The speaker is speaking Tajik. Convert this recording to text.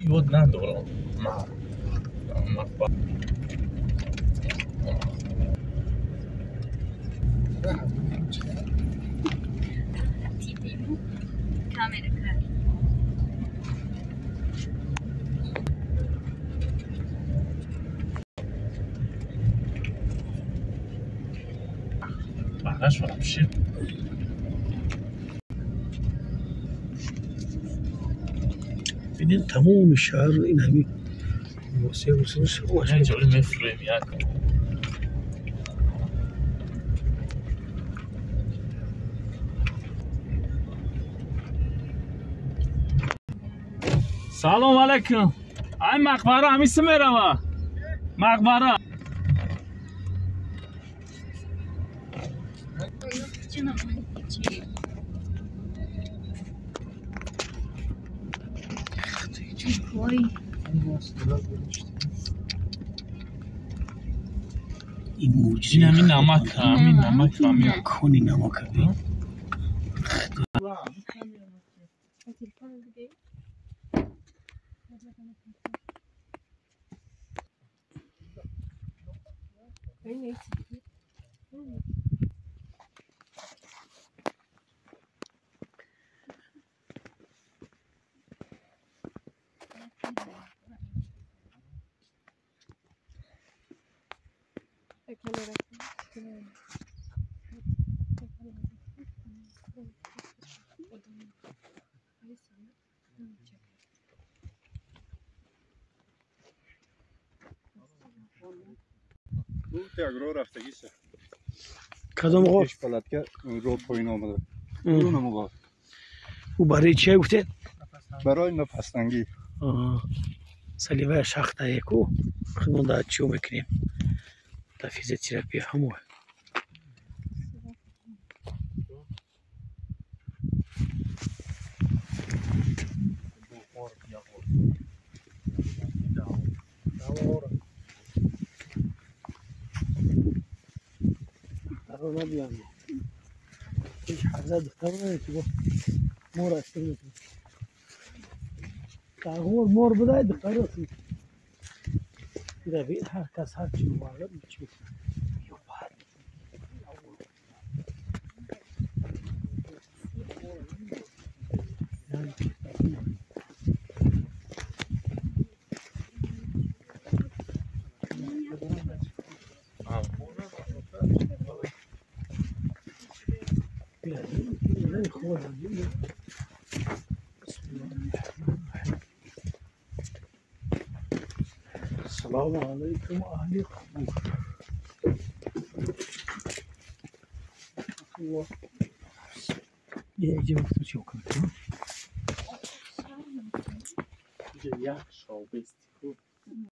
Ёд надорам. Багаж вообще. Бинед, тамоми шаҳр ин ҳами мефурем як. Салом алейкум. Ай, мақбара ҳамиси мерава? Мақбара. Ин мӯъҷиза. Ин ҳамин намак, ҳамин намак, ҳамин. Кони намак. Кадом ғор? Ро поин омада. Ғор. Ӯ барои чия гуфтед? Барои нафастангӣ. Саливая шахта яку худмон дар чиё мекунем? Дар физиотерапия ҳамо. Мор аст. Тағвор мор будай, духтаро. Ҳар кас ҳар чи оварда чи. السلام عليكم أهل القبور. يعجبك تشوفكم. Як шоу.